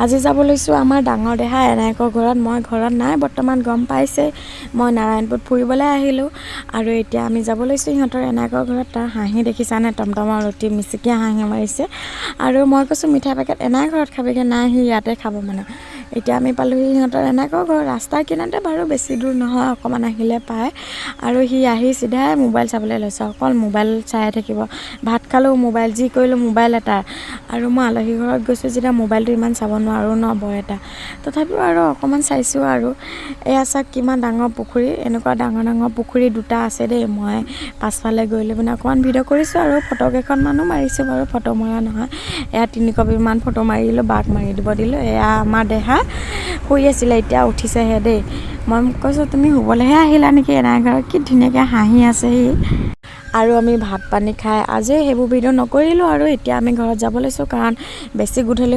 আজি যাব লৈছোঁ আমাৰ ডাঙৰ দেহা এনায়েকৰ ঘৰত। মই ঘৰত নাই বৰ্তমান, গম পাইছে। মই নাৰায়ণপুৰত ফুৰিবলৈ আহিলোঁ আৰু এতিয়া আমি যাব লৈছোঁ সিহঁতৰ এনায়েকৰ ঘৰত। তাৰ হাঁহি দেখিছানে? টমটমত উঠি মিচিকীয়া হাঁহি মাৰিছে। আৰু মই কৈছোঁ, মিঠাই পেকেট এনাই ঘৰত খাবিগৈ? নাই, সি ইয়াতে খাব। মানে এতিয়া আমি পালোহি সিহঁতৰ এনায়েকৰ ঘৰ। ৰাস্তাৰ কিনাৰতে বাৰু, বেছি দূৰ নহয়, অকণমান আহিলে পায়। আৰু সি আহি চিধাই মোবাইল চাবলৈ লৈছে। অকল মোবাইল চাই থাকিব। ভাত খালেও মোবাইল, যি কৰিলেও মোবাইল এটা। আৰু মই আলহী ঘৰত গৈছোঁ যেতিয়া মোবাইলটো ইমান চাব নোৱাৰোঁ ন বৰ এটা। তথাপিও আৰু অকণমান চাইছোঁ। আৰু এয়া চাওক, কিমান ডাঙৰ পুখুৰী। এনেকুৱা ডাঙৰ ডাঙৰ পুখুৰী দুটা আছে দেই। মই পাছফালে গৈ লৈ পিনে অকণমান ভিডিঅ' কৰিছোঁ আৰু ফটো কেইখনমানো মাৰিছোঁ বাৰু, ফটো মৰা নহয়। এয়া 3 কপিমান ফটো মাৰিলোঁ, বাক মাৰি দিব দিলোঁ। এয়া আমাৰ দেহা শুই আছিলে, এতিয়া উঠিছেহে দেই। মই কৈছোঁ, তুমি শুবলৈহে আহিলা নেকি এনাই ঘৰত? কি ধুনীয়াকৈ হাঁহি আছে সি। আৰু আমি ভাত পানী খাই আজি সেইবোৰ ভিডিঅ' নকৰিলোঁ। আৰু এতিয়া আমি ঘৰত যাব লৈছোঁ, কাৰণ বেছি গধূলি